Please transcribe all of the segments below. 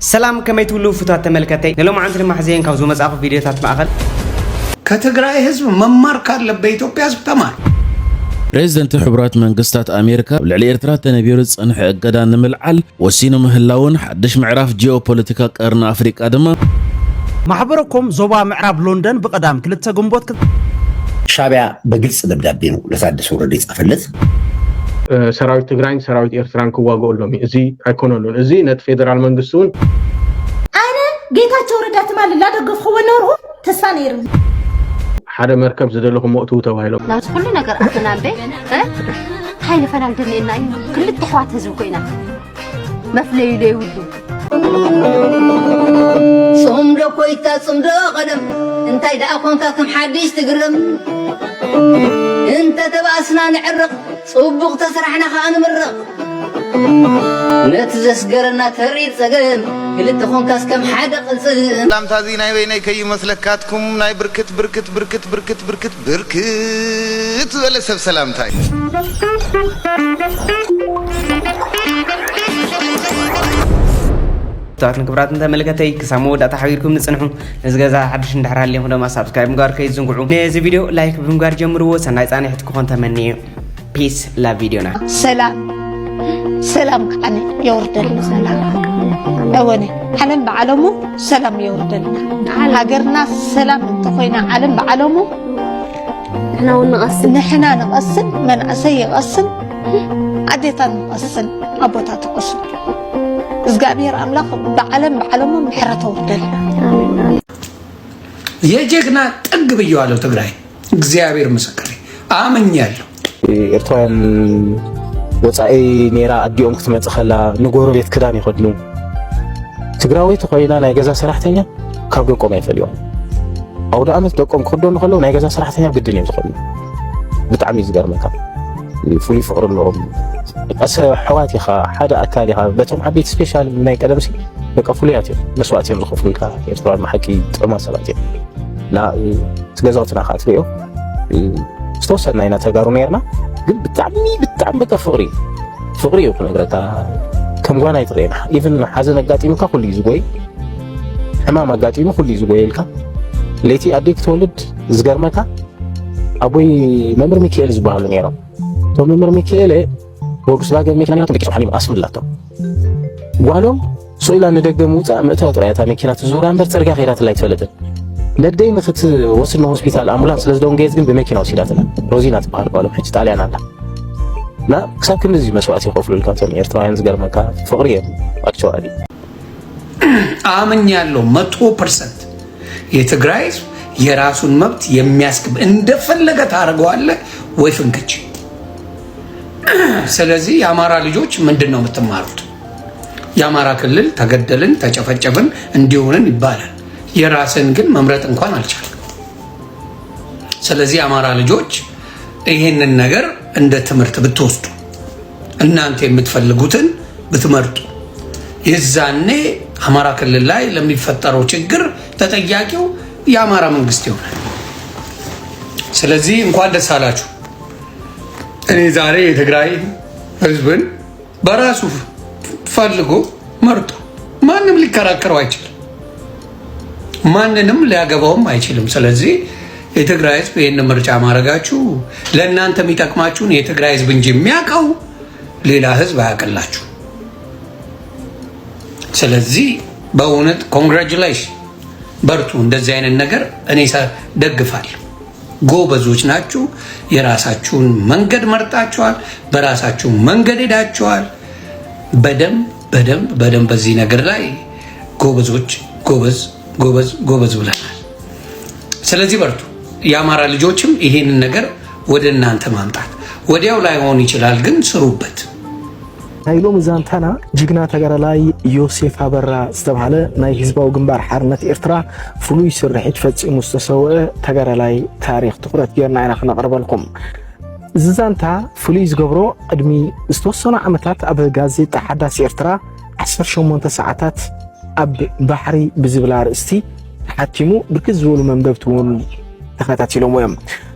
ሰላም፣ ከመይ ትብሉ ፍቱዋት ተመልከተይ? ንሎማዓንቲ ድማ ሕዘየን ካብ ዝመጻእኹ ቪድዮታት ማእኸል። ከትግራይ ህዝብ መማር ካለበት ኢትዮጵያ ህዝብ ተማር። ፕሬዝደንት ሕቡራት መንግስታት ኣሜሪካ ኣብ ልዕሊ ኤርትራ ተነቢሩ ዝጸንሐ እገዳ ንምልዓል ወሲኑ ምህላውን ሓድሽ ምዕራፍ ጂኦፖለቲካ ቀርኒ ኣፍሪቃ ድማ ማሕበረኮም ዞባ ምዕራብ ሎንደን ብቐዳም ክልተ ግንቦት ክል- ሻዕቢያ በግልጽ ደብዳቤ ነው ለታደሰ ወረደ የጻፈለት። ሰራዊት ትግራይን ሰራዊት ኤርትራን ክዋግኡ ኣሎም እዩ። እዚ ኣይኮነሉን። እዚ ነቲ ፌደራል መንግስቲ እውን ኣነ ጌታቸው ረዳ ትማል ላደገፍክዎ ነርኹ ተስፋ ነይርኒ። ሓደ መርከብ ዝደለኹም ወቅትው ተባሂሎም። ናብዚ ኩሉ ነገር ኣተናንበ እንታይ ንፈላል ደልየና እዩ? ክልተ ኣሕዋት ህዝቢ ኮይና መፍለዩ ዘይብሉ ጽምዶ ኮይታ ጽምዶ ቀደም እንታይ ደኣ ኮንካ ከም ሓድሽ ትግረም። እንተ ተባእስና ንዕርቕ ጽቡቕ ተስራሕና ከኣ ንምርቕ። ነቲ ዘስገረና ተሪር ጸገም ክልተ ኮንካስ ከም ሓደ ቅልጽም። ሰላምታ እዚ ናይ በይነይ ከይመስለካትኩም ናይ ብርክት ብርክት ብርክት ብርክት ብርክት ብርክት ዝበለ ሰብ ሰላምታ እዩ። ክቡራትን ክቡራትን ተመልከተይ ክሳብ መወዳእታ ሓቢርኩም ንጽንሑ። ነዚ ገዛ ሓድሽ እንድሕር ሃሊኹም ድማ ሳብስክራይብ ምግባር ከይትዝንግዑ። ነዚ ቪድዮ ላይክ ብምግባር ጀምርዎ። ሰናይ ጻንሒት ክኾን ተመንየ። ፒስ ላቭ ቪድዮና። ሰላም ሰላም ከዓኒ የወርደልና። እወነ ዓለም ብዓለሙ ሰላም የወርደልና። ሃገርና ሰላም እንተኾይና ዓለም ብዓለሙ ንሕና እውን ንቐስን። ንሕና ንቐስን፣ መናእሰይ ይቐስን፣ ኣዴታት ንቐስን፣ ኣቦታት ይቐስን። እግዚኣብሔር ኣምላኽ ብዓለም ብዓለሙ ምሕረት ኣውርደልና። የጀግና ጥግ ብየዋለሁ ትግራይ። እግዚኣብሔር ምስክሬ ኣምኛለሁ። ኤርትራውያን ወፃኢ ነይራ ኣዲኦም ክትመፅእ ከላ ንጎረቤት ክዳን ይኸድኑ። ትግራወይቲ ኮይና ናይ ገዛ ሰራሕተኛ ካብ ደቆም ኣይፈልዮም። ኣውደ ዓመት ደቆም ክኽደኑ ከለዉ ናይ ገዛ ሰራሕተኛ ግድን እዮም ዝኾኑ። ብጣዕሚ እዩ ዝገርመካ። ፍሉይ ፍቕሪ ኣለዎም። ቀሰ ኣሕዋት ኢኻ፣ ሓደ ኣካል ኢኻ። በቶም ዓበይቲ ስፔሻል ናይ ቀደም ሲ በቃ ፍሉያት እዮም። መስዋእቲ እዮም ዝኸፍሉልካ። ኤርትራውያን ብሓቂ ጥዑማት ሰባት እዮም። እና እቲ ገዛውትና ከዓ ትሪኦ ዝተወሰና ኢና ተጋሩ ነርና፣ ግን ብጣዕሚ ብጣዕሚ በቃ ፍቕሪ እዩ። ፍቕሪ እዩ ክነግረካ። ከም ጓና ኣይትርእየና። ኢቭን ሓዘን ኣጋጢሙካ ኩሉ እዩ ዝጎይ። ሕማም ኣጋጢሙ ኩሉ እዩ ዝጎየልካ። ለይቲ ኣደይ ክትወልድ ዝገርመካ ኣቦይ መምህር ሚካኤል ዝበሃሉ ነይሮም። እቶም መምህር ሚካኤል ቮልክስቫገን መኪና ነይራቶም፣ ደቂሶም ሓሚሞም ኣስምላቶም። ጓሎም ስቕ ኢላ ንደገ ምውፃእ ምእታው ጥራይ እታ መኪና ትዙራ እምበር ፅርግያ ከይዳትላ ኣይትፈልጥን። ነደይ ንክትወስድ ንሆስፒታል ኣምቡላንስ ስለ ዝደንገየት ግን ብመኪና ወሲዳትና። ሮዚና ትበሃል ጓሎም ሕጂ ጣልያን ኣላ። እና ክሳብ ክንድዚ መስዋእቲ ይኸፍሉልካ እቶም ኤርትራውያን፣ ዝገርመካ ፍቕሪ እዮም ኣክቸዋሊ። አምኛለሁ መቶ ፐርሰንት። የትግራይ ህዝብ የራሱን መብት የሚያስከብር፣ እንደፈለገ ታደርገዋለህ ወይ ፍንክች። ስለዚህ የአማራ ልጆች ምንድን ነው የምትማሩት? የአማራ ክልል ተገደልን ተጨፈጨፍን እንዲሆንን ይባላል። የራስን ግን መምረጥ እንኳን አልቻልክም። ስለዚህ የአማራ ልጆች ይህንን ነገር እንደ ትምህርት ብትወስዱ፣ እናንተ የምትፈልጉትን ብትመርጡ፣ የዛኔ አማራ ክልል ላይ ለሚፈጠረው ችግር ተጠያቂው የአማራ መንግስት ይሆናል። ስለዚህ እንኳን ደስ አላችሁ። እኔ ዛሬ የትግራይ ህዝብን በራሱ ፈልጎ መርጦ ማንም ሊከራከረው አይችልም፣ ማንንም ሊያገባውም አይችልም። ስለዚህ የትግራይ ህዝብ ይህን ምርጫ ማድረጋችሁ ለእናንተ የሚጠቅማችሁን የትግራይ ህዝብ እንጂ የሚያውቀው ሌላ ህዝብ አያውቅላችሁ። ስለዚህ በእውነት ኮንግራጁሌሽን፣ በርቱ። እንደዚህ አይነት ነገር እኔ ሰ- ደግፋለሁ። ጎበዞች ናችሁ። የራሳችሁን መንገድ መርጣችኋል። በራሳችሁ መንገድ ሄዳችኋል። በደንብ በደንብ በደንብ በዚህ ነገር ላይ ጎበዞች፣ ጎበዝ ጎበዝ ጎበዝ ብለናል። ስለዚህ በርቱ። የአማራ ልጆችም ይሄንን ነገር ወደ እናንተ ማምጣት ወዲያው ላይሆን ይችላል፣ ግን ስሩበት። ናይ ሎሚ ዛንታና ጅግና ተጋዳላይ ዮሴፍ ኣበራ ዝተባህለ ናይ ህዝባዊ ግንባር ሓርነት ኤርትራ ፍሉይ ስርሒት ፈጺሙ ዝተሰውአ ተጋዳላይ ታሪኽ ትኹረት ጌርና ኢና ክነቕርበልኩም። እዚ ዛንታ ፍሉይ ዝገብሮ ቅድሚ ዝተወሰኑ ዓመታት ኣብ ጋዜጣ ሓዳስ ኤርትራ ዓሰርተ ሸሞንተ ሰዓታት ኣብ ባሕሪ ብዝብል ኣርእስቲ ተሓቲሙ ብርክት ዝበሉ መንበብቲ እውን ተኸታቲሎምዎ እዮም።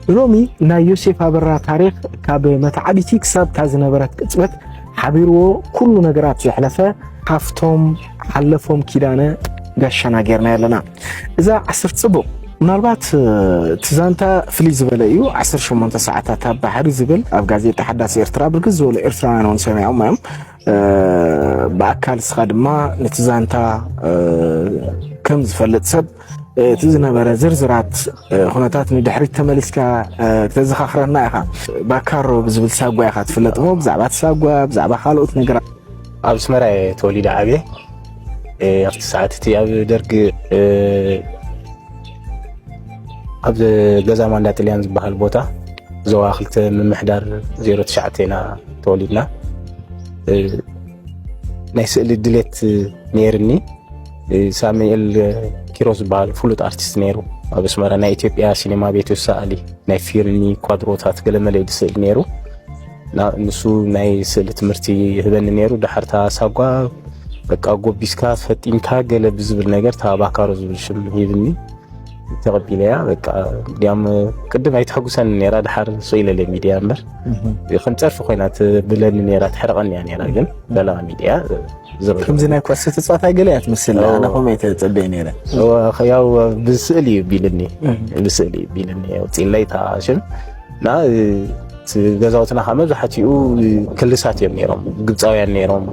ንሎሚ ናይ ዮሴፍ ኣበራ ታሪኽ ካብ መተዓቢቲ ክሳብ እታ ዝነበረት ቅጽበት ሓቢርዎ ኩሉ ነገራት ዘሕለፈ ካብቶም ሓለፎም ኪዳነ ጋሻና ጌርና ኣለና። እዛ ዓሰርተ ጽቡቕ፣ ምናልባት እቲ ዛንታ ፍልይ ዝበለ እዩ። ዓሰርተ ሸሞንተ ሰዓታት ኣብ ባሕሪ ዝብል ኣብ ጋዜጣ ሓዳስ ኤርትራ ብርግጽ ዝበሉ ኤርትራውያን እውን ሰሚዖም እዮም። ብኣካል እስኻ ድማ ነቲ ዛንታ ከም ዝፈልጥ ሰብ እቲ ዝነበረ ዝርዝራት ኩነታት ንድሕሪት ተመሊስካ ክተዘኻኽረና ኢኻ። ባካሮ ብዝብል ሳጓ ኢኻ ትፍለጥ እሞ ብዛዕባ እቲ ሳጓ፣ ብዛዕባ ካልኦት ነገራት። ኣብ ኣስመራ እየ ተወሊደ ዓብየ። ኣብቲ ሰዓት እቲ ኣብ ደርግ ኣብ ገዛ ማንዳ ጥልያን ዝበሃል ቦታ ዞባ ክልተ ምምሕዳር ዜሮ ትሽዓተ ኢና ተወሊድና። ናይ ስእሊ ድሌት ነይርኒ። ሳሙኤል ኪሮስ ዝበሃል ፍሉጥ ኣርቲስት ነይሩ። ኣብ ኣስመራ ናይ ኢትዮጵያ ሲኔማ ቤት ሰኣሊ፣ ናይ ፊልሚ ኳድሮታት ገለመለ እዩ ዝስእል ነይሩ። እና ንሱ ናይ ስእሊ ትምህርቲ ይህበኒ ነይሩ። ድሓር እታ ሳጓ በቃ ጎቢስካ ፈጢንካ ገለ ብዝብል ነገር እታ ባካሮ ዝብል ሽም ሂብኒ። ተቐቢለያ። በቃ እንዲያም ቅድም ኣይተሐጉሰን ነይራ፣ ድሓር ስቕ ኢለለይ ሚድያ እምበር ከም ጸርፊ ኮይና ትብለኒ ነይራ፣ ትሕርቐኒ እያ ነይራ። ግን በላ ሚድያ ዝረገ ከምዚ ናይ ኩዕሶ ተጻዋታይ ገለ እያ ትመስል። ኣነ ከምኡ እየ ተጸበየ ነይረ። ያው ብስእሊ እዩ ቢልኒ፣ ብስእሊ እዩ ቢልኒ። ኣውፂእለይ እታ ሽም እና እቲ ገዛውትና ካብ መብዛሕትኡ ክልሳት እዮም ነይሮም። ግብፃውያን ነይሮም፣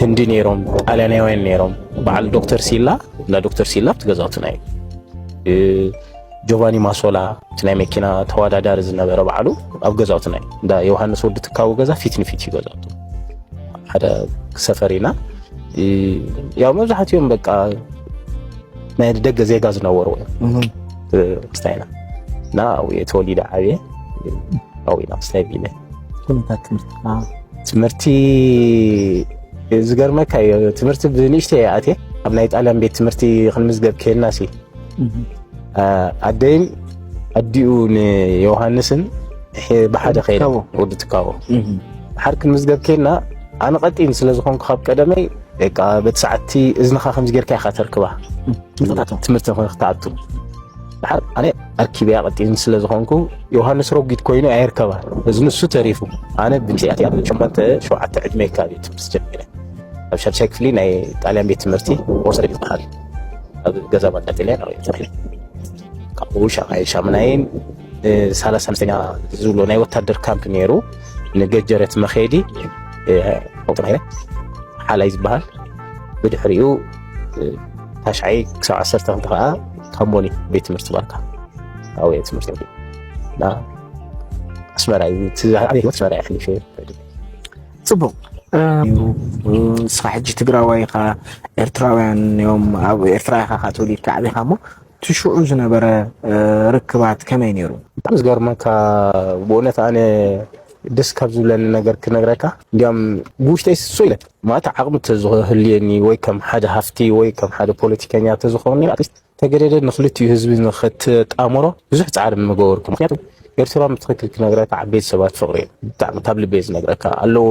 ህንዲ ነይሮም፣ ጣልያናውያን ነይሮም። በዓል ዶክተር ሲላ፣ እንዳ ዶክተር ሲላ ኣብቲ ገዛውትና እዩ። እ፣ ጆቫኒ ማሶላ፣ እቲ ናይ መኪና ተወዳዳሪ ዝነበረ በዓሉ ኣብ ገዛውትና እዩ። እንዳ ዮሃንስ ወዲ ትካቡ ገዛ ፊት ንፊት እዩ ገዛውቱ። ሓደ ሰፈር ኢና። እ፣ ያው መብዛሕትኦም በቃ ናይ ደገ ዜጋ ዝነበሩ እዮም። እህ። እ፣ ክስታይና። እና ኣብኡ እየ ተወሊደ ዓብየ። ኣብኡ ኢና ክስታይ ቢለ። ኩነታት ትምህርትኻ? ትምህርቲ ዝገርመካ እዩ። ትምህርቲ ብንእሽተይ እየ ኣትየ። ኣብ ናይ ጣልያን ቤት ትምህርቲ ክንምዝገብ ከይድና ሲ፣ እህ። አ፣ ኣደይን ኣዲኡ ንዮሃንስን ሕ-፣ ብሓደ ከይደ ትካቦ። ወዲ ትካቦ። እህ። ድሓር ክንምዝገብ ከይድና ኣነ ቀጢን ስለ ዝኾንኩ ካብ ቀደመይ በቃ በቲ ሰዓትቲ እዝንኻ ከምዚ ጌርካ ኢኻ ተርክባ። እህ። ትምህርቲ ክትኣቱ። ትምህርቲ ክትኣቱ። ድሓር ኣነ ኣርኪበያ ቀጢን ስለ ዝኾንኩ ዮሃንስ ረጒድ ኮይኑ ኣየርከባን። እዚ ንሱ ተሪፉ። ኣነ ብንእሽተይ ኣትየ ኣብ ሸሞንተ ሸውዓተ ዕድመ ከባቢ ትምህርቲ ጀሚረ። ኣብ ሻድሻይ ክፍሊ ናይ ጣልያን ቤት ትምህርቲ ኦርሰር ይበሃል። ኣብ ገዛ ባንዳ ጥልያን ኣብ ተባሂለ። ካብኡ ሻምናይ፣ ሻምናይን፣ እ፣ ሰላሳ ሓሙሽተኛ ዝብሎ ናይ ወታደር ካምፕ ነይሩ። ንገጀረት መኸዲ፣ እ፣ ኣብኡ ተማሂረ። ሓላይ ዝበሃል። ብድሕሪኡ፣ እ፣ ታሽዓይ ክሳብ ዓሰርተ ክልተ ከዓ ካምቦኒ ቤት ትምህርቲ ባርካ። ኣብኡ እየ ትምህርቲ ጀሚረ። እና ኣስመራ እዩ፣ እቲ ዓብየ ህይወት ኣስመራ እየ ኣሕሊፈ። ጽቡቕ። እ፣ ንስኻ ሕጂ ትግራዋይ ኢኻ፣ ኤርትራውያን እዮም፣ ኣብ ኤርትራ ኢኻ፣ ኢኻ ተወሊድካ ዓቢኻ እሞ፣ እቲ ሽዑ ዝነበረ፣ እ፣ ርክባት ከመይ ነይሩ? ብጣዕሚ ዝገርመካ፣ ብእውነት ኣነ ደስ ካብ ዝብለኒ ነገር ክነግረካ፣ እንዲያም ብውሽጠይ ስቕ ኢለ፣ ማለት ዓቕሚ ተዝህልየኒ ወይ ከም ሓደ ሃፍቲ ወይ ከም ሓደ ፖለቲከኛ ተዝኸውን ነይረ፣ ኣትሊስት ተገደደ ንክልቲኡ ህዝቢ ንክትጣምሮ ብዙሕ ጻዕሪ ምገበርኩ። ምክንያቱ ኤርትራ ብትኽክል ክነግረካ ዓበይቲ ሰባት ፍቕሪ እዮም። ብጣዕሚ ካብ ልበይ ዝነግረካ ኣለዉ።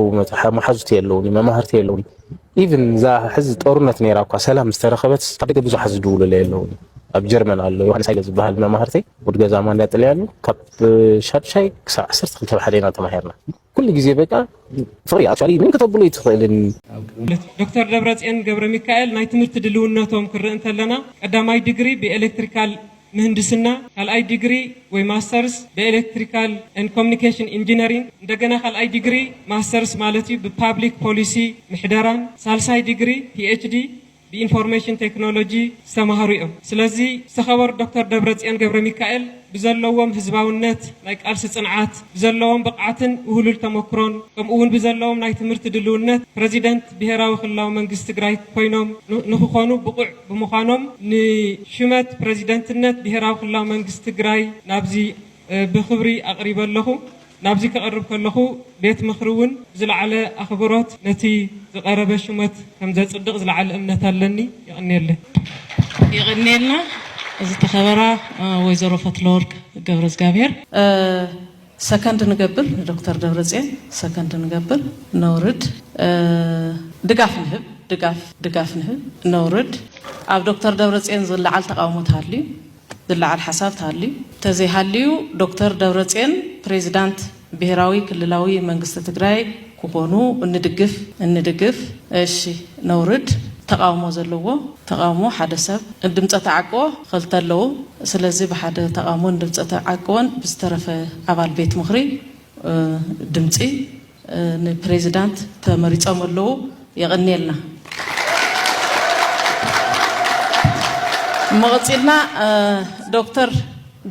መሓዙቲ ኣለዉኒ፣ መማህርቲ ኣለዉኒ። ኢቭን እዛ ሕዚ ጦርነት ነይራ እኳ ሰላም ዝተረኸበት ካብ ደገ ብዙሓት ዝድውሉለይ ኣለዉኒ። ኣብ ጀርመን ኣሎ ዮሃንስ ሃይለ ዝበሃል መማህርተይ፣ ወዲ ገዛ ማንዳ ጥልያን እዩ። ካብ ሻድሻይ ክሳብ ዓሰርተ ክልተ ብሓደ ኢና ተማሂርና። ኩሉ ግዜ በቃ ፍቕሪ፣ ኣክቹዋሊ ምን ከተብሎ ኣይትኽእልን። ዶክተር ደብረጽዮን ገብረ ሚካኤል ናይ ትምህርቲ ድልውነቶም ክርኢ እንተለና ቀዳማይ ዲግሪ ብኤሌክትሪካል ምህንድስና፣ ካልኣይ ዲግሪ ወይ ማስተርስ ብኤሌክትሪካል ኤንድ ኮሚኒኬሽን ኢንጂነሪንግ፣ እንደገና ካልኣይ ዲግሪ ማስተርስ ማለት እዩ ብፓብሊክ ፖሊሲ ምሕደራን፣ ሳልሳይ ዲግሪ ፒኤችዲ ብኢንፎርሜሽን ቴክኖሎጂ ዝተማህሩ እዮም። ስለዚ ዝተኸበሩ ዶክተር ደብረጽዮን ገብረ ሚካኤል ብዘለዎም ህዝባውነት፣ ናይ ቃልሲ ጽንዓት፣ ብዘለዎም ብቕዓትን ውህሉል ተመክሮን፣ ከምኡ እውን ብዘለዎም ናይ ትምህርቲ ድልውነት ፕረዚደንት ብሄራዊ ክልላዊ መንግስቲ ትግራይ ኮይኖም ን-፣ ንክኾኑ ብቑዕ ብምዃኖም ንሽመት ፕረዚደንትነት ብሄራዊ ክልላዊ መንግስቲ ትግራይ ናብዚ፣ እ፣ ብኽብሪ ኣቕሪበ ኣለኹ። ናብዚ ከቕርብ ከለኹ ቤት ምኽሪ እውን ብዝለዓለ ኣኽብሮት ነቲ ዝቐረበ ሹመት ከም ዘጽድቕ ዝለዓለ እምነት ኣለኒ። የቐንየለይ። የቐንየልና ዝተኸበራ፣ እ፣ ወይዘሮ ፈትለወርቅ ገብረዝጋብሔር። እ፣ ሰከንድ ንገብር ንዶክተር ደብረጽዮን፣ ሰከንድ ንገብር፣ ነውርድ። እ፣ ድጋፍ ንህብ፣ ድጋፍ፣ ድጋፍ ንህብ፣ ነውርድ። ኣብ ዶክተር ደብረጽዮን ዝለዓል ተቃውሞ ተሃልዩ፣ ዝለዓል ሓሳብ ተሃልዩ፣ ተዘይሃልዩ ዶክተር ደብረጽዮን ፕሬዚዳንት ብሄራዊ ክልላዊ መንግስቲ ትግራይ ክኾኑ እንድግፍ፣ እንድግፍ። እሺ፣ ነውርድ። ተቃውሞ ዘለዎ ተቃውሞ ሓደ ሰብ፣ ድምፀ ተዓቅቦ ክልተ ኣለዉ። ስለዚ ብሓደ ተቃውሞን ድምፀ ተዓቅቦን ብዝተረፈ ኣባል ቤት ምኽሪ ድምፂ ንፕሬዚዳንት ተመሪፆም ኣለዉ። የቐንየልና። መቐፂልና ዶክተር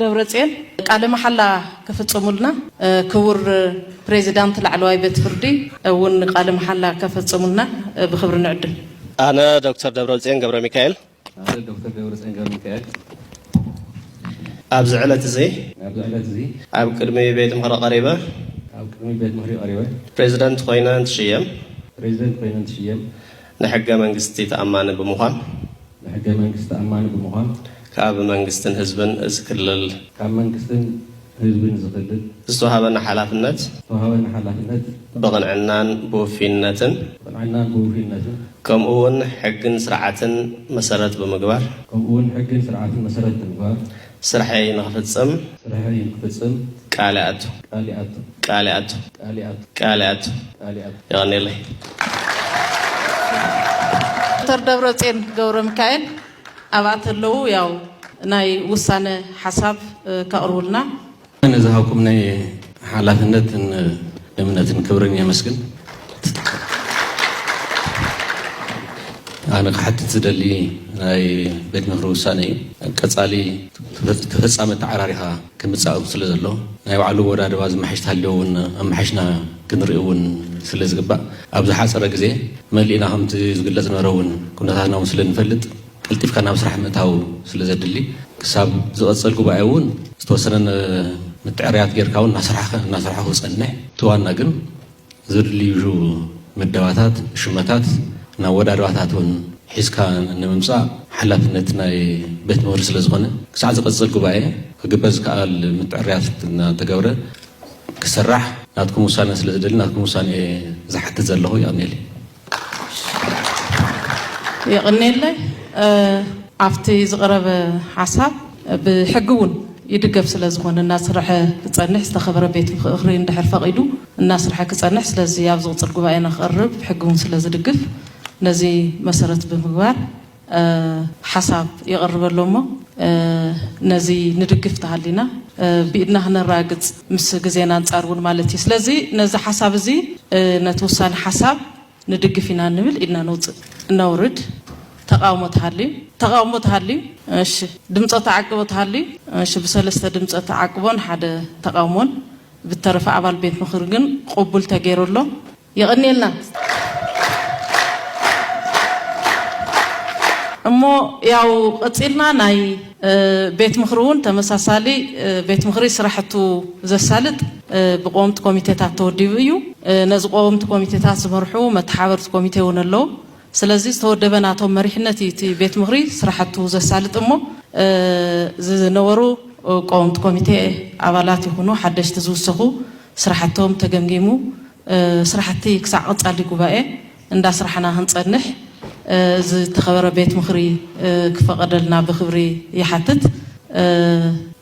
ደብረፅዮን ቃለ መሓላ ከፈፅሙልና፣ ክቡር ፕሬዚዳንት ላዕለዋይ ቤት ፍርዲ እውን ቃለ መሓላ ከፈፅሙልና ብክብሪ ንዕድም። ኣነ ዶክተር ደብረፅዮን ገብረ ሚካኤል፣ ኣነ ዶክተር ደብረፅዮን ገብረ ሚካኤል፣ ኣብዚ ዕለት እዚ ኣብዚ ዕለት እዚ ኣብ ቅድሚ ቤት ምኽሪ ቀሪበ ኣብ ቅድሚ ቤት ምኽሪ ቀሪበ ፕሬዚደንት ኮይነ እንትሽየም ፕሬዚደንት ኮይነ እንትሽየም ንሕገ መንግስቲ ተኣማኒ ብምዃን ንሕገ መንግስቲ ተኣማኒ ብምዃን ካብ መንግስትን ህዝብን እዚ ክልል ካብ መንግስትን ህዝብን እዚ ክልል ዝተዋሃበና ሓላፍነት ዝተዋሃበና ሓላፍነት ብቕንዕናን ብውፍይነትን ብቕንዕናን ብውፍይነትን ከምኡ እውን ሕግን ስርዓትን መሰረት ብምግባር ከምኡ እውን ሕግን ስርዓትን መሰረት ብምግባር ስርሐይ ንኽፍጽም ስርሐይ ንኽፍጽም ቃል ይኣቱ። ቃል ይኣቱ። ቃል ይኣቱ። ቃል ይኣቱ። ቃል ይኣቱ። ቃል ይኣቱ። የቐንየለይ። ዶክተር ደብረጽዮን ገብረ ሚካኤል ኣብኣ ተለዉ ያው ናይ ውሳነ ሓሳብ ከቕርቡልና። ንዝሃብኩምኒ ሓላፍነትን እምነትን ክብርን የመስግን። ኣነ ክሓትት ዝደሊ ናይ ቤት ምኽሪ ውሳነ እዩ። ቀጻሊ ተፈጻሚ ኣተዓራሪኻ ክምጻእ ስለ ዘሎ ናይ ባዕሉ ወዳድባ ዝመሓሽ ተሃልዮ እውን ኣመሓሽና ክንርኢ እውን ስለ ዝግባእ ኣብ ዝሓጸረ ግዜ መሊእና ከምቲ ዝግለጽ ነበረ እውን ኩነታትና እውን ስለ ንፈልጥ ቀልጢፍካ ናብ ስራሕ ምእታው ስለ ዘድሊ ክሳብ ዝቐጽል ጉባኤ እውን ዝተወሰነ ምትዕርያት ጌርካ እውን እናሰርሓ እናሰርሓ ክጸንሕ እቲ ዋና ግን ዘድልዩ ምደባታት ሽመታት ናብ ወዳድባታት እውን ሒዝካ ንምምፃእ ሓላፍነት ናይ ቤት ምኽሪ ስለ ዝኾነ ክሳዕ ዝቐፅል ጉባኤ ክግበር ዝከኣል ምትዕርያት እናተገብረ ክስራሕ ናትኩም ውሳነ ስለ ዝደሊ ናትኩም ውሳነ ዝሓትት ዘለኹ ይቐንየለይ። የቕንየለይ ኣብቲ ዝቐረበ ሓሳብ ብሕጊ እውን ይድገፍ ስለ ዝኾነ እናስርሐ ክፀንሕ ዝተኸበረ ቤት ምኽሪ እንድሕር ፈቒዱ እናስርሐ ክፀንሕ ስለዚ ኣብ ዝቕፅል ጉባኤና ክቐርብ ብሕጊ እውን ስለ ዝድግፍ ነዚ መሰረት ብምግባር ሓሳብ ይቐርበሎ እሞ ነዚ ንድግፍ ተሃሊና ብኢድና ክነራግፅ ምስ ግዜና ኣንፃር እውን ማለት እዩ ስለዚ ነዚ ሓሳብ እዚ ነቲ ውሳነ ሓሳብ ንድግፍ ኢና ንብል ኢድና ነውፅእ ነውርድ ተቃውሞ ተሃልዩ ተቃውሞ ተሃልዩ እሺ ድምፆ ተዓቅቦ ተሃልዩ እሺ ብሰለስተ ድምፆ ተዓቅቦን ሓደ ተቃውሞን ብተረፈ ኣባል ቤት ምኽሪ ግን ቅቡል ተገይሩ ኣሎ የቐንየልና እሞ ያው ቀፂልና ናይ ቤት ምኽሪ እውን ተመሳሳሊ ቤት ምኽሪ ስራሕቱ ዘሳልጥ ብቆምቲ ኮሚቴታት ተወዲቡ እዩ። ነዚ ቆምቲ ኮሚቴታት ዝመርሑ መተሓበርቲ ኮሚቴ እውን ኣለዉ። ስለዚ ዝተወደበ ናቶም መሪሕነት እዩ እቲ ቤት ምኽሪ ስራሕቱ ዘሳልጥ እሞ ዝነበሩ ቆምቲ ኮሚቴ ኣባላት ይኹኑ ሓደሽቲ ዝውሰኹ ስራሕቶም ተገምጊሙ ስራሕቲ ክሳዕ ቀፃሊ ጉባኤ እንዳስራሕና ክንፀንሕ ዝተኸበረ ቤት ምኽሪ ክፈቐደልና ብክብሪ ይሓትት።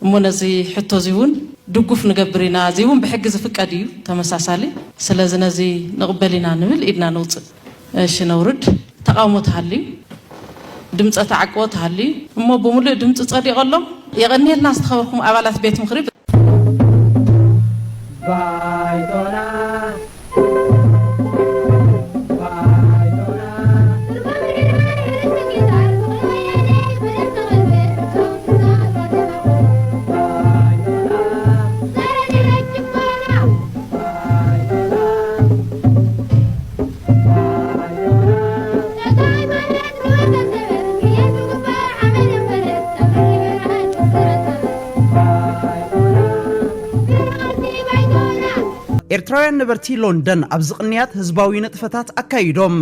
እሞ ነዚ ሕቶ እዚ እውን ድጉፍ ንገብር ኢና። እዚ እውን ብሕጊ ዝፍቀድ እዩ ተመሳሳሊ። ስለዚ ነዚ ንቕበል ኢና ንብል ኢድና ነውፅእ። እሺ ነውርድ። ተቃውሞ ተሃልዩ፣ ድምፀ ተዓቅቦ ተሃልዩ እሞ ብምሉእ ድምፂ ፀዲቐ ኣሎ። የቐንየልና ዝተኸበርኩም ኣባላት ቤት ምኽሪ። ኤርትራውያን ነበርቲ ሎንደን ኣብዚ ቅንያት ህዝባዊ ንጥፈታት ኣካይዶም።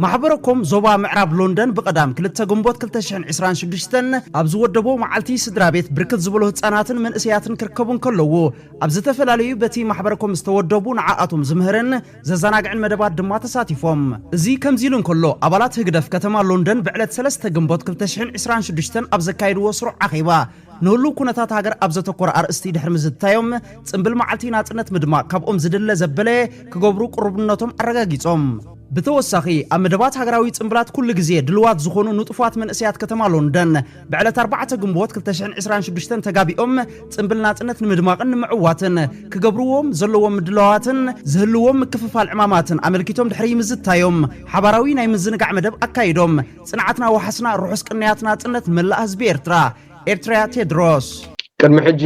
ማሕበረኮም ዞባ ምዕራብ ሎንደን ብቐዳም ክልተ ግንቦት ክልተ ሽሕን ዕስራን ሽዱሽተን ኣብ ዝወደቦ መዓልቲ ስድራ ቤት ብርክት ዝበሉ ህጻናትን መንእሰያትን ክርከቡ እንከለዉ ኣብ ዝተፈላለዩ በቲ ማሕበረኮም ዝተወደቡ ንዓኣቶም ዝምህርን ዘዘናግዕን መደባት ድማ ተሳቲፎም። እዚ ከምዚ ኢሉ እንከሎ ኣባላት ህግደፍ ከተማ ሎንደን ብዕለት ሰለስተ ግንቦት ክልተ ሽሕን ዕስራን ሽዱሽተን ኣብ ዘካየድዎ ስሩዕ ኣኼባ ንህሉው ኩነታት ሃገር ኣብ ዘተኮረ ኣርእስቲ ድሕሪ ምዝታዮም፣ ጽምብል መዓልቲ ናጽነት ምድማቕ ካብኦም ዝድለ ዘበለ ክገብሩ ቅሩብነቶም ኣረጋጊጾም። ብተወሳኺ ኣብ መደባት ሃገራዊ ጽምብላት ኩሉ ግዜ ድልዋት ዝኾኑ ንጡፋት መንእሰያት ከተማ ሎንደን ብዕለት ኣርባዕተ ግንቦት ክልተ ሽሕን ዕስራን ሽዱሽተን ተጋቢኦም ጽምብል ናጽነት ንምድማቕን ንምዕዋትን ክገብርዎም ዘለዎም ምድላዋትን ዝህልዎም ምክፍፋል ዕማማትን ኣመልኪቶም ድሕሪ ምዝታዮም ሓባራዊ ናይ ምዝንጋዕ መደብ ኣካይዶም ጽንዓትና ወሓስና ርሑስ ቅንያት ናጽነት መላእ ህዝቢ ኤርትራ። ኤርትራያ ቴድሮስ። ቅድሚ ሕጂ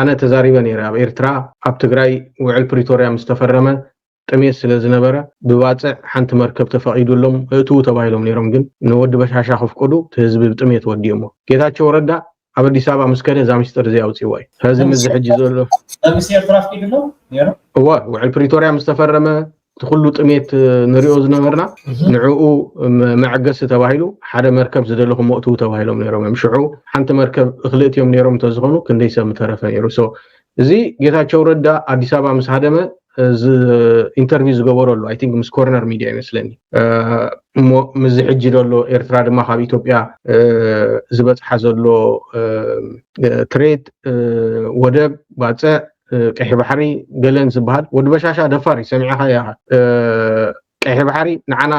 ኣነ ተዛሪበ ነይረ። ኣብ ኤርትራ ኣብ ትግራይ ውዕል ፕሪቶርያ ምስ ተፈረመ ጥሜት ስለ ዝነበረ ብባፅዕ ሓንቲ መርከብ ተፈቒዱሎም እእትዉ ተባሂሎም ነይሮም። ግን ንወዲ በሻሻ ክፍቅዱ እቲ ህዝቢ ብጥሜት ወዲኦሞ። ጌታቸው ረዳ ኣብ ኣዲስ ኣበባ ምስ ከደ እዛ ሚስጥር እዚኣ ኣውፅእዋ እዩ። ሕዚ ምዚ ሕጂ ዘሎ መንግስቲ ኤርትራ ኣፍቂዱሎም ነይሩ። እወ፣ ውዕል ፕሪቶርያ ምስ ተፈረመ እቲ ኩሉ ጥሜት ንሪኦ ዝነበርና ንዕኡ መዐገሲ ተባሂሉ ሓደ መርከብ ዝደለኹም እትዉ ተባሂሎም ነይሮም እዮም። ሽዑ ሓንቲ መርከብ እኽሊ እትዮም ነይሮም እንተዝኾኑ ክንደይ ሰብ ምተረፈ ነይሩ። So እዚ ጌታቸው ረዳ ኣዲስ ኣበባ ምስ ሃደመ እዚ ኢንተርቪው ዝገበረሉ፣ I think ምስ ኮርነር ሚድያ ይመስለኒ። እሞ ምዚ ሕጂ ዘሎ ኤርትራ ድማ ካብ ኢትዮጵያ ዝበፅሓ ዘሎ ትሬድ፣ ወደብ፣ ባፅዕ፣ ቀይሕ ባሕሪ ገለን ዝበሃል፣ ወዲ በሻሻ ደፋር እዩ፣ ሰሚዕኻ ኢኻ። ቀይሕ ባሕሪ ንዓና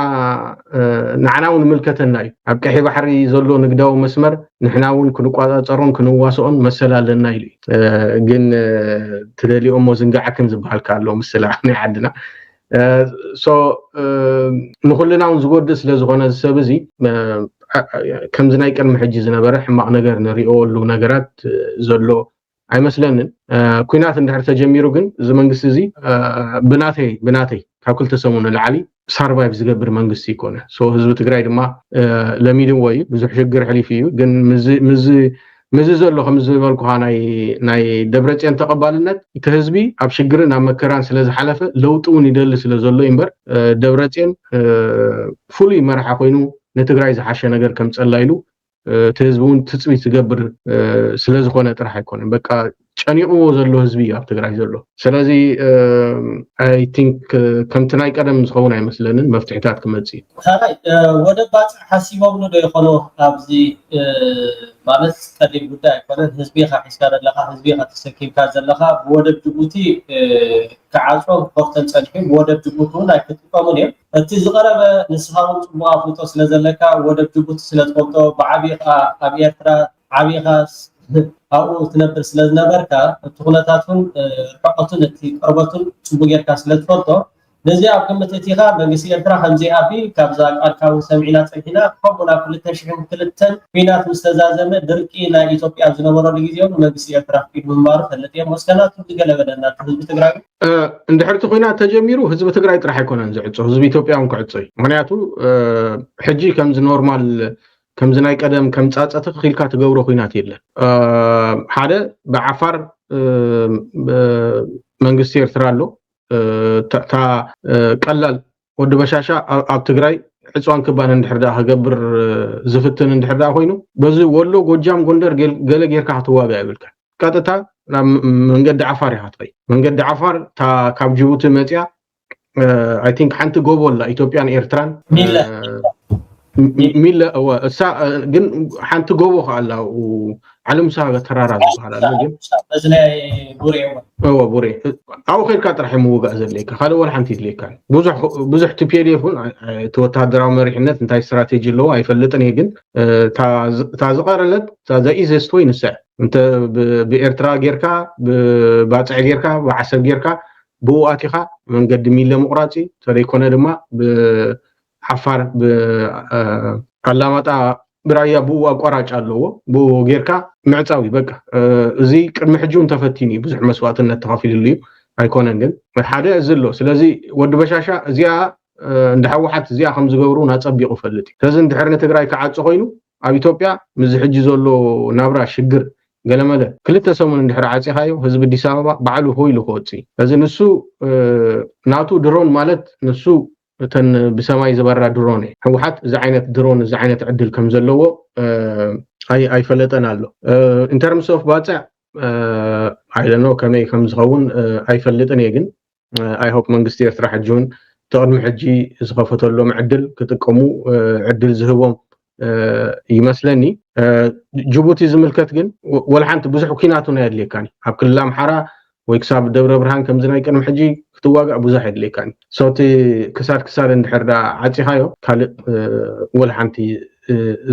ንዓና እውን ይምልከተና እዩ። ኣብ ቀይሕ ባሕሪ ዘሎ ንግዳዊ መስመር ንሕና እውን ክንቋፃፀሮን ክንዋስኦን መሰል ኣለና ኢሉ እዩ። ግን ትደሊኦሞ ዝንጋዓክን ዝበሃል ከ ኣሎ ምስላ ናይ ዓድና። So ንኩልና እውን ዝጎድእ ስለ ዝኾነ እዚ ሰብ እዚ ከምዚ ናይ ቅድሚ ሕጂ ዝነበረ ሕማቕ ነገር ንሪኦሉ ነገራት ዘሎ ኣይመስለንን። ኩናት እንድሕር ተጀሚሩ ግን እዚ መንግስቲ እዚ ብናተይ ብናተይ ካብ ክልተ ሰሙን ንላዕሊ ሳርቫይቭ ዝገብር መንግስቲ ይኮነ። So ህዝቢ ትግራይ ድማ ለሚድዎ እዩ፣ ብዙሕ ሽግር ሕሊፉ እዩ። ግን ምዚ ዘሎ ከም ዝበልኩኻ ናይ ደብረፅዮን ተቐባልነት እቲ ህዝቢ ኣብ ሽግርን ኣብ መከራን ስለ ዝሓለፈ ለውጢ እውን ይደሊ ስለ ዘሎ እዩ እምበር ደብረፅዮን ፍሉይ መራሒ ኮይኑ ንትግራይ ዝሓሸ ነገር ከምፀላ ኢሉ እቲ ህዝቢ እውን ትፅቢት ዝገብር ስለ ዝኾነ ጥራሕ ኣይኮነን። በቃ ጨኒቕዎ ዘሎ ህዝቢ እዩ ኣብ ትግራይ ዘሎ። ስለዚ I think ከምቲ ናይ ቀደም ዝኸውን ኣይመስለንን፣ መፍትሕታት ክመፅእ እዩ። ካልኣይ ወደብ ባፅዕ ሓሲቦምሉ ዶ ይኾኑ ኣብዚ ማለት ቀሊል ጉዳይ ኣይኮነን። ህዝቢ ኢኻ ሒዝካ ዘለኻ፣ ህዝቢ ኢኻ ተሰኪምካ ዘለኻ። ብወደብ ጅቡቲ ክዓፅዎ ክኸፍተን ፀኒሑ፣ ብወደብ ጅቡቲ እውን ኣይክጥቀሙን እዮም። እቲ ዝቐረበ ንስኻ እውን ፅቡቕ ኣፍልጦ ስለ ዘለካ ወደብ ጅቡቲ ስለ ትፈልጦ ብዓብኻ ኣብ ኤርትራ ዓቢኻ ኣብኡ ትነብር ስለ ዝነበርካ እቲ ኩነታቱን ርሕቀቱን እቲ ቅርበቱን ፅቡቅ ጌርካ ስለ ትፈልጦ ነዚ ኣብ ግምት እቲኻ መንግስቲ ኤርትራ ከምዚ ኣቢል ካብዛ ቃልካ እውን ሰሚዕና ፀኒሕና ከምኡ ናብ ክልተ ሽሕን ክልተን ኲናት ምስ ተዛዘመ ድርቂ ናይ ኢትዮጵያ ኣብ ዝነበረሉ ግዜ እውን መንግስቲ ኤርትራ ኣፍቂዱ ምንባሩ ፈልጥ እየ። ወስከናቱ ዝገለበለና ህዝቢ ትግራይ እንድሕር እቲ ኲናት ተጀሚሩ ህዝቢ ትግራይ ጥራሕ ኣይኮነን ዝዕፆ፣ ህዝቢ ኢትዮጵያ እውን ክዕፆ እዩ። ምክንያቱ ሕጂ ከምዚ ኖርማል ከምዚ ናይ ቀደም ከም ፃፀ ትኽ ኢልካ ትገብሮ ኲናት የለን። ሓደ ብዓፋር መንግስቲ ኤርትራ ኣሎ። እታ ቀላል ወዲ በሻሻ ኣብ ትግራይ ዕፅዋን ክባን እንድሕር ደኣ ክገብር ዝፍትን እንድሕር ደኣ ኮይኑ በዚ ወሎ፣ ጎጃም፣ ጎንደር ገለ ጌርካ ክትዋጋ የብልካ። ቀጥታ ናብ መንገዲ ዓፋር ኢኻ ትኸይ። መንገዲ ዓፋር ካብ ጅቡቲ መፅያ I think ሓንቲ ጎቦ ኣላ ኢትዮጵያን ኤርትራን ሚለ እሳ ግን ሓንቲ ጎቦ ከ ኣላ ዓለምሳ ተራራ ዝበሃል ኣሎ። ግን እወ ቡሬ ኣብኡ ከድካ ጥራሕ ምውጋእ ዘድልየካ ካልእ ወላ ሓንቲ ይድልየካ። ብዙሕ ቲፒኤልኤፍ እውን እቲ ወታደራዊ መሪሕነት እንታይ ስትራቴጂ ኣለዎ ኣይፈልጥን እየ። ግን እታ ዝቐረለት እዛ ኢዘስት ወይ ንስዕ እንተ ብኤርትራ ጌርካ ብባፅዕ ጌርካ ብዓሰብ ጌርካ ብኡ ኣቲኻ መንገዲ ሚለ ምቑራፅ እዩ። ተዘይኮነ ድማ ብዓፋር ብኣላማጣ ብራያ ብኡ ኣቋራጭ ኣለዎ። ብኡ ጌርካ ምዕፃው እዩ በቃ። እዚ ቅድሚ ሕጂ እውን ተፈቲኑ እዩ፣ ብዙሕ መስዋእትነት ተኸፊልሉ እዩ። ኣይኮነን ግን ሓደ እዚ ኣሎ። ስለዚ ወዲ በሻሻ እዚኣ እንደ ህወሓት እዚኣ ከም ዝገብሩ እውን ኣፀቢቑ ይፈልጥ እዩ። ስለዚ እንድሕር ንትግራይ ክዓፂ ኮይኑ ኣብ ኢትዮጵያ ምስዚ ሕጂ ዘሎ ናብራ ሽግር ገለመለ ክልተ ሰሙን እንድሕር ዓፂኻዮ ህዝቢ ኣዲስ ኣበባ ባዕሉ ሆ ኢሉ ክወፅእ እዩ። ስለዚ ንሱ ናቱ ድሮን ማለት ንሱ እተን ብሰማይ ዝበራ ድሮን እየ። ህወሓት እዚ ዓይነት ድሮን እዚ ዓይነት ዕድል ከም ዘለዎ ኣይፈለጠን ኣሎ። In terms of ባፅዕ I don't know ከመይ ከም ዝኸውን ኣይፈልጥን እየ። ግን I hope መንግስቲ ኤርትራ ሕጂ እውን እቲ ቅድሚ ሕጂ ዝኸፈተሎም ዕድል ክጥቀሙ ዕድል ዝህቦም ይመስለኒ። ጅቡቲ ዝምልከት ግን ወላ ሓንቲ ብዙሕ ኲናት እውን ኣየድልየካን እዩ። ኣብ ክልል ኣምሓራ ወይ ክሳብ ደብረ ብርሃን ከምዚ ናይ ቅድሚ ሕጂ ክትዋጋእ ብዙሕ የድልየካን። So እቲ ክሳድ ክሳድ እንድሕር ዳ ዓፂኻዮ ካልእ ወላ ሓንቲ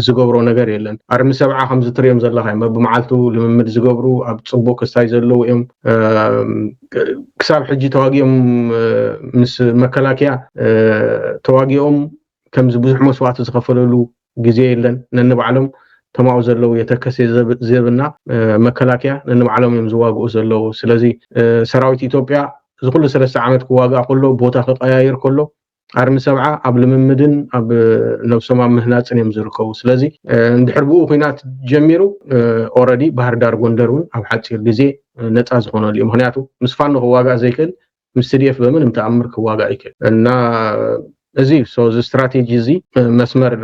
ዝገብሮ ነገር የለን። ኣርሚ ሰብዓ ከምዚ ትሪኦም ዘለኻ እዮም። በብመዓልቱ ልምምድ ዝገብሩ ኣብ ፅቡቅ ክስታይ ዘለዉ እዮም። ክሳብ ሕጂ ተዋጊኦም ምስ መከላከያ ተዋጊኦም ከምዚ ብዙሕ መስዋዕቲ ዝኸፈለሉ ግዜ የለን። ነንባዕሎም ተማኡ ዘለዉ የተከሴ ዘብና መከላከያ ነንባዕሎም እዮም ዝዋግኡ ዘለዉ። ስለዚ ሰራዊት ኢትዮጵያ እዚ ኩሉ ሰለስተ ዓመት ክዋጋእ ከሎ ቦታ ክቀያየር ከሎ ኣርሚ ሰብዓ ኣብ ልምምድን ኣብ ነብሶም ኣብ ምህናፅን እዮም ዝርከቡ። ስለዚ እንድሕር ብኡ ኩናት ጀሚሩ ኦረዲ ባህር ዳር ጎንደር እውን ኣብ ሓፂር ግዜ ነፃ ዝኾነሉ እዩ። ምክንያቱ ምስ ፋኖ ክዋጋእ ዘይክእል ምስ ቲ ዲ ኤፍ በምንም ተኣምር ክዋጋእ ይክእል እና እዚ እዚ ስትራቴጂ እዚ መስመር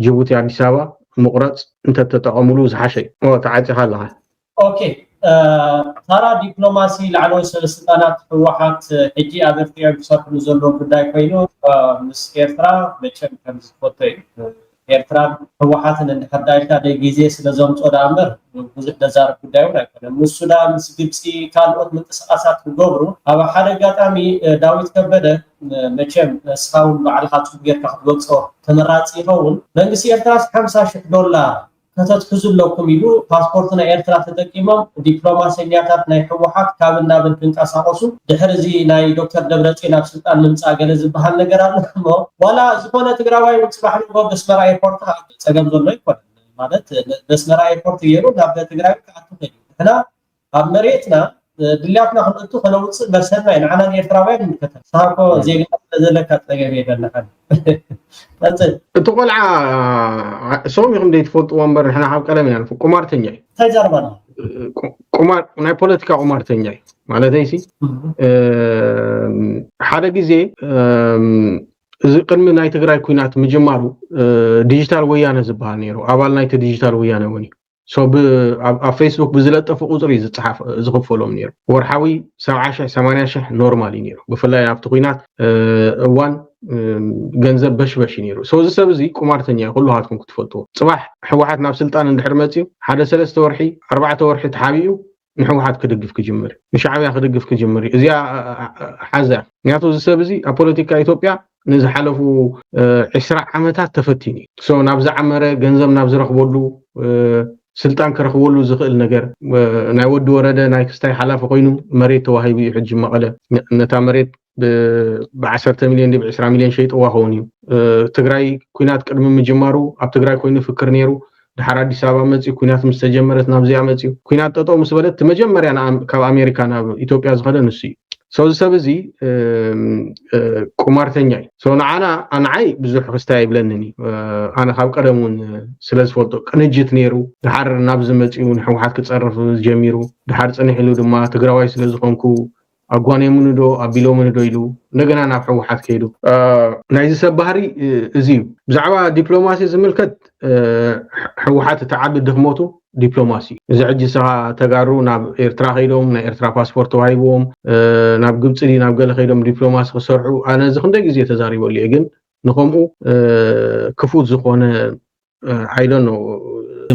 ጅቡቲ ኣዲስ ኣበባ ምቁረፅ እንተተጠቐሙሉ ዝሓሸ እዩ። ተዓፂኻ ኣለኻ። ኦኬ ታራ ዲፕሎማሲ ላዕለዎት ሰበስልጣናት ህወሓት ሕጂ ኣብ ኤርትራ እዮም ክሰርሕሉ ዘለዉ ጉዳይ ኮይኑ ምስ ኤርትራ መቸም ከም ዝፈቶ እዩ። ኤርትራን ህወሓትን እንድሕር ዳኢልካ ደ ግዜ ስለ ዘምፅኦ ዳ እምበር ብዙሕ ደዛርብ ጉዳይ እውን ኣይኮነን። ምስ ሱዳን ምስ ግብፂ ካልኦት ምንቅስቃሳት ክገብሩ ኣብ ሓደ ኣጋጣሚ ዳዊት ከበደ መቸም እስኻ እውን ባዕልካ ፅቡቅ ጌርካ ክትገልፆ ተመራፂ ይኸውን። መንግስቲ ኤርትራ ሓምሳ ሽሕ ዶላር ከተትሕዙ ኣለኩም ኢሉ ፓስፖርት ናይ ኤርትራ ተጠቂሞም ዲፕሎማሰኛታት ናይ ህወሓት ካብን ናብን ክንቀሳቀሱ ድሕሪ እዚ ናይ ዶክተር ደብረፅዮን ኣብ ስልጣን ምምፃእ ገለ ዝበሃል ነገር ኣሎ እሞ ዋላ ዝኾነ ትግራዋይ እውን ፅባሕ ንግሆ በስመራ ኤርፖርት ኣብ ፀገም ዘሎ ኣይኮነን። ማለት በስመራ ኤርፖርት ገይሩ ናብ ትግራይ ክኣቱ ኸይዱ ንሕና ኣብ መሬትና ድልያትና ክንእቱ ከነውፅእ መሰልና እዩ። ንዓና ንኤርትራውያን ይምልከተና። ንስኻ እኮ ዜግነት ስለዘለካ ፀገም የለን። ቀፅል። እቲ ቆልዓ ሰም ኢኹም ደይ ትፈልጥዎ እምበር ንሕና ካብ ቀደም ኢና ንፍ ቁማርተኛ እዩ። እንታይ ዘረባ ኣሎ? ቁማር ናይ ፖለቲካ ቁማርተኛ እዩ ማለተይ ሲ ሓደ ግዜ እዚ ቅድሚ ናይ ትግራይ ኩናት ምጅማሩ ዲጂታል ወያነ ዝበሃል ነይሩ ኣባል ናይቲ ዲጂታል ወያነ እውን እዩ። ኣብ ፌስቡክ ብዝለጠፉ ቁፅሪ ዝፅሓፍ ዝኽፈሎም ነይሩ። ወርሓዊ ሰብዓ ሽሕ ሰማንያ ሽሕ ኖርማል እዩ ነይሩ። ብፍላይ ኣብቲ ኩናት እዋን ገንዘብ በሽበሽ እዩ ነይሩ። እዚ ሰብ እዚ ቁማርተኛ እዩ፣ ኩሉሃትኩም ክትፈልጥዎ። ፅባሕ ህወሓት ናብ ስልጣን እንድሕር መፅዩ ሓደ ሰለስተ ወርሒ ኣርባዕተ ወርሒ ተሓቢኡ ንህወሓት ክድግፍ ክጅምር እዩ፣ ንሻዕብያ ክድግፍ ክጅምር እዩ። እዚኣ ሓዛ። ምክንያቱ እዚ ሰብ እዚ ኣብ ፖለቲካ ኢትዮጵያ ንዝሓለፉ ዕስራ ዓመታት ተፈቲኑ እዩ። ሶ ናብ ዝዓመረ ገንዘብ ናብ ዝረኽበሉ ስልጣን ክረኽበሉ ዝኽእል ነገር ናይ ወዲ ወረደ ናይ ክስታይ ሓላፊ ኮይኑ መሬት ተዋሂቡ እዩ። ሕጂ መቐለ ነታ መሬት ብዓሰርተ ሚሊዮን ብ ዕስራ ሚሊዮን ሸይጥዋ ኸውን እዩ። ትግራይ ኩናት ቅድሚ ምጅማሩ ኣብ ትግራይ ኮይኑ ፍክር ነይሩ። ድሓር ኣዲስ ኣበባ መፅዩ ኩናት ምስ ተጀመረት ናብዚኣ መፅዩ ኩናት ጠጠው ምስ በለት እቲ መጀመርያ ካብ ኣሜሪካ ናብ ኢትዮጵያ ዝኸደ ንሱ እዩ። ሰው እዚ ሰብ እዚ ቁማርተኛ እዩ። ሰው ንዓና ንዓይ ብዙሕ ክስታይ ኣይብለንን እዩ። ኣነ ካብ ቀደም እውን ስለ ዝፈልጦ ቅንጅት ነይሩ ድሓር ናብዚ መፅኡ ንሕወሓት ክፀርፍ ጀሚሩ ድሓር ፅንሕ ኢሉ ድማ ትግራዋይ ስለ ዝኾንኩ ኣጓንዮምኒ ዶ ኣቢሎምኒ ዶ ኢሉ እንደገና ናብ ሕወሓት ከይዱ ናይዚ ሰብ ባህሪ እዚ እዩ። ብዛዕባ ዲፕሎማሲ ዝምልከት ሕወሓት እቲ ዓቢ ድኽመቱ ዲፕሎማሲ እዩ። እዚ ሕጂ ስኻ ተጋሩ ናብ ኤርትራ ከይዶም ናይ ኤርትራ ፓስፖርት ተዋሂብዎም ናብ ግብፂ ድዩ ናብ ገለ ከይዶም ዲፕሎማሲ ክሰርሑ ኣነ እዚ ክንደይ ግዜ ተዛሪበሉ እየ። ግን ንኸምኡ ክፉት ዝኾነ I don't know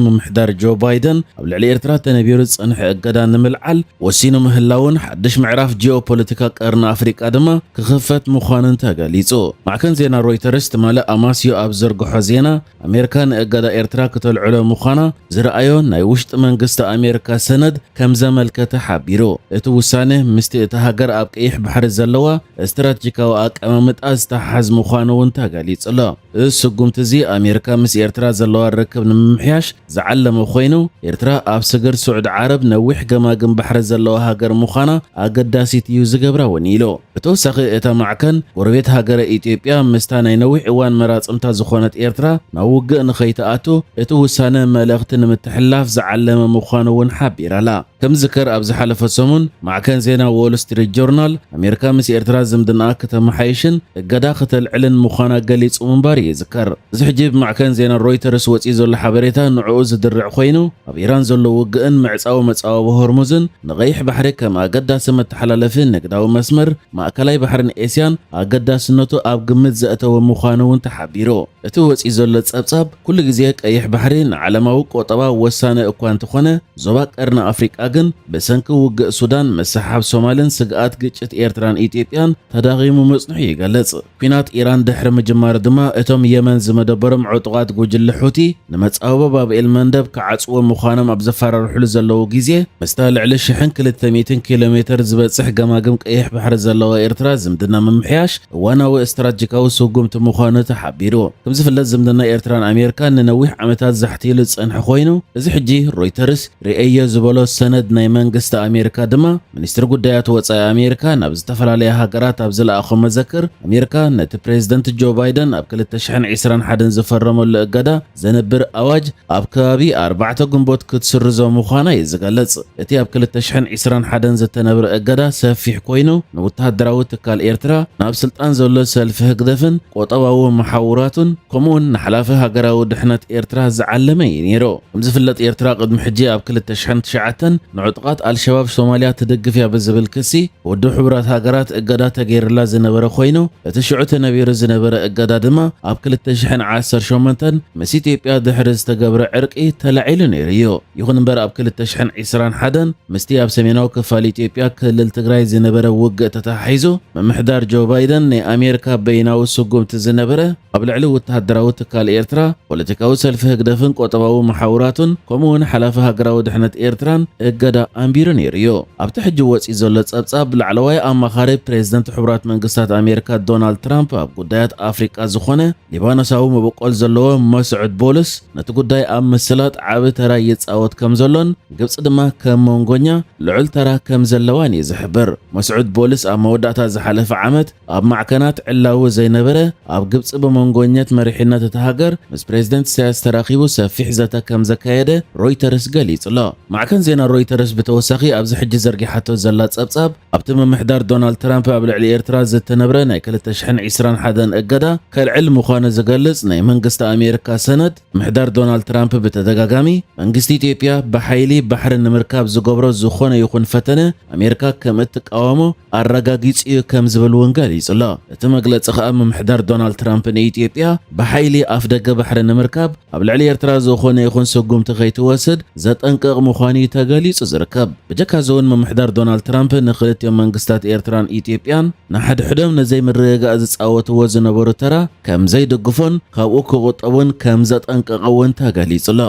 ምምሕዳር ጆ ባይደን ኣብ ልዕሊ ኤርትራ ተነቢሩ ዝጸንሐ እገዳ ንምልዓል ወሲኑ ምህላውን ሓድሽ ምዕራፍ ጂኦፖለቲካ ቀርኒ ኣፍሪቃ ድማ ክኽፈት ምዃኑን ተገሊጹ። ማዕከን ዜና ሮይተርስ ትማሊ ኣማስዮ ኣብ ዘርግሖ ዜና ኣሜሪካ ንእገዳ ኤርትራ ክተልዕሎ ምዃና ዝረኣዮ ናይ ውሽጢ መንግስቲ ኣሜሪካ ሰነድ ከም ዘመልከተ ሓቢሩ። እቲ ውሳነ ምስቲ እታ ሃገር ኣብ ቀይሕ ባሕሪ ዘለዋ ስትራቴጂካዊ ኣቀማምጣ ዝተሓሓዝ ምዃኑ እውን ተገሊጹ ኣሎ። እዚ ስጉምቲ እዚ ኣሜሪካ ምስ ኤርትራ ዘለዋ ርክብ ንምምሕያሽ ዝዓለመ ኮይኑ ኤርትራ ኣብ ስግር ስዑድ ዓረብ ነዊሕ ገማግም ባሕሪ ዘለዋ ሃገር ምዃና ኣገዳሲት እዩ ዝገብራ እውን ኢሉ። ብተወሳኺ እታ ማዕከን ጎረቤት ሃገረ ኢትዮጵያ ምስታ ናይ ነዊሕ እዋን መራጽምታ ዝኾነት ኤርትራ ናብ ውግእ ንኸይትኣቱ እቲ ውሳነ መልእኽቲ ንምትሕልላፍ ዝዓለመ ምዃኑ እውን ሓቢራላ። ከም ዝከር ኣብ ዝሓለፈ ሰሙን ማዕከን ዜና ዎል ስትሪት ጆርናል ኣሜሪካ ምስ ኤርትራ ዝምድናኣ ከተመሓይሽን እገዳ ከተልዕልን ምዃና ገሊጹ ምንባር ይዝከር። እዚ ሕጂ ብማዕከን ዜና ሮይተርስ ወጺኡ ዘሎ ሓበሬታ ንዕኡ ዝድርዕ ኮይኑ ኣብ ኢራን ዘሎ ውግእን ምዕጻዊ መጻወቢ ሆርሙዝን ንቐይሕ ባሕሪ ከም ኣገዳሲ መተሓላለፊ ንግዳዊ መስመር ማእከላይ ባሕርን ኤስያን ኣገዳስነቱ ኣብ ግምት ዘእተወ ምዃኑ እውን ተሓቢሩ። እቲ ወጺኡ ዘሎ ጸብጻብ ኩሉ ግዜ ቀይሕ ባሕሪ ንዓለማዊ ቆጠባ ወሳኒ እኳ እንተኾነ ዞባ ቀርኒ ኣፍሪቃ ግን ብሰንኪ ውግእ ሱዳን፣ ምስሓብ ሶማልን ስግኣት ግጭት ኤርትራን ኢትዮጵያን ተዳኺሙ ምጽንሑ ይገልጽ። ኲናት ኢራን ድሕሪ ምጅማር ድማ እቶም የመን ዝመደበሮም ዕጡቓት ጉጅለ ሑቲ ንመጻወቢ ባብ ኤል መንደብ ክዓጽዎ ምዃኖም ኣብ ዘፈራርሕሉ ዘለዉ ግዜ፣ ምስታ ልዕሊ ሽሕን ክልተ ሚእትን ኪሎ ሜተር ዝበጽሕ ገማግም ቀይሕ ባሕሪ ዘለዋ ኤርትራ ዝምድና ምምሕያሽ እዋናዊ ስትራቴጂካዊ ስጉምቲ ምዃኑ ተሓቢሩ። ከም ዝፍለጥ ዝምድና ኤርትራን ኣሜሪካን ንነዊሕ ዓመታት ዛሕቲሉ ዝጸንሐ ኮይኑ፣ እዚ ሕጂ ሮይተርስ ርእየዮ ዝበሎ ሰነድ ናይ መንግስቲ ኣሜሪካ ድማ፣ ሚኒስትሪ ጉዳያት ወጻኢ ኣሜሪካ ናብ ዝተፈላለያ ሃገራት ኣብ ዝለኣኾ መዘክር፣ ኣሜሪካ ነቲ ፕሬዝደንት ጆ ባይደን ኣብ ክልተ ሽሕን ዕስራን ሓደን ዝፈረመሉ እገዳ ዘንብር ኣዋጅ ኣብ ከባቢ ኣርባዕተ ግንቦት ክትስርዞ ምዃና እዩ ዝገልጽ። እቲ ኣብ ክልተ ሽሕን ዕስራን ሓደን ዝተነብረ እገዳ ሰፊሕ ኮይኑ፣ ንወተሃደራዊ ትካል ኤርትራ፣ ናብ ስልጣን ዘሎ ሰልፊ ህግደፍን ቆጠባዊ መሓውራቱን፣ ከምኡውን ንሓላፊ ሃገራዊ ድሕነት ኤርትራ ዝዓለመ እዩ ነይሩ። ከም ዝፍለጥ፣ ኤርትራ ቅድሚ ሕጂ ኣብ ክልተ ሽሕን ትሽዓተን ንዕጡቓት ኣልሸባብ ሶማልያ ትድግፍ እያ ብዝብል ክሲ፣ ውድብ ሕቡራት ሃገራት እገዳ ተገይርላ ዝነበረ ኮይኑ፣ እቲ ሽዑ ተነቢሩ ዝነበረ እገዳ ድማ ኣብ ክልተ ሽሕን ዓሰርተ ሸሞንተን ምስ ኢትዮጵያ ድሕሪ ዝተገብረ ዕርቂ ተላዒሉ ነይሩ እዩ። ይኹን እምበር፣ ኣብ ክልተ ሽሕን ዕስራን ሓደን ምስቲ ኣብ ሰሜናዊ ክፋል ኢትዮጵያ ክልል ትግራይ ዝነበረ ውግእ ተተሓሒዙ፣ ምምሕዳር ጆ ባይደን ናይ ኣሜሪካ በይናዊ ስጉምቲ ዝነበረ ኣብ ልዕሊ ወተሃደራዊ ትካል ኤርትራ፣ ፖለቲካዊ ሰልፊ ህግደፍን ቆጠባዊ መሓውራቱን፣ ከምኡውን ሓላፊ ሃገራዊ ድሕነት ኤርትራን እገዳ ኣንቢሩ ነይሩ እዩ። ኣብቲ ሕጂ ወጺኡ ዘሎ ጸብጻብ፣ ላዕለዋይ ኣማኻሪ ፕሬዝደንት ሕቡራት መንግስታት ኣሜሪካ ዶናልድ ትራምፕ ኣብ ጉዳያት ኣፍሪቃ ዝኾነ ሊባኖሳዊ መበቆል ዘለዎ መስዑድ ቦልስ፣ ነቲ ጉዳይ ኣብ ምስላጥ ዓቢ ተራ ይጻወት ከም ዘሎን፣ ግብጺ ድማ ከም መንጎኛ ልዑል ተራ ከም ዘለዋን እዩ ዝሕብር። መስዑድ ቦልስ ኣብ መወዳእታ ዝሓለፈ ዓመት ኣብ ማዕከናት ዕላዊ ዘይነበረ፣ ኣብ ግብጺ ብመንጎኘት መሪሕነት እታ ሃገር ምስ ፕሬዝደንት ኢሳያስ ተራኺቡ ሰፊሕ ዘተ ከም ዘካየደ ሮይተርስ ገሊጹ ኣሎ። ማዕከን ዜና ሮይተርስ ብተወሳኺ ኣብዚ ሕጂ ዘርጊሓቶ ዘላ ጸብጻብ፣ ኣብቲ ምምሕዳር ዶናልድ ትራምፕ ኣብ ልዕሊ ኤርትራ ዝተነብረ ናይ ክልተ ሽሕን ዕስራን ሓደን እገዳ ከልዕል ምዃኑ ዝገልጽ ናይ መንግስቲ ኣሜሪካ ሰነድ፣ ምሕዳር ዶናልድ ትራምፕ ብተደጋጋሚ መንግስቲ ኢትዮጵያ ብሓይሊ ባሕሪ ንምርካብ ዝገብሮ ዝኾነ ይኹን ፈተነ ኣሜሪካ ከም እትቃወሞ ኣረጋጊጹ እዩ ከም ዝብል እውን ገሊጹ ኣሎ። እቲ መግለጺ ከኣ፣ ምምሕዳር ዶናልድ ትራምፕ ንኢትዮጵያ ብሓይሊ ኣፍ ደገ ባሕሪ ንምርካብ ኣብ ልዕሊ ኤርትራ ዝኾነ ይኹን ስጉምቲ ከይትወስድ ዘጠንቅቕ ምዃኑ እዩ ተገሊጹ ዝርከብ። ብጀካ እዚ እውን፣ ምምሕዳር ዶናልድ ትራምፕ ንክልቲኦም መንግስታት ኤርትራን ኢትዮጵያን ንሓድሕዶም ንዘይምርግጋእ ዝጻወትዎ ዝነበሩ ተራ ከም ዘይድግፎን ካብኡ ክቑጠቡን ከም ዘጠንቀቐ እውን ተገሊጹ ኣሎ።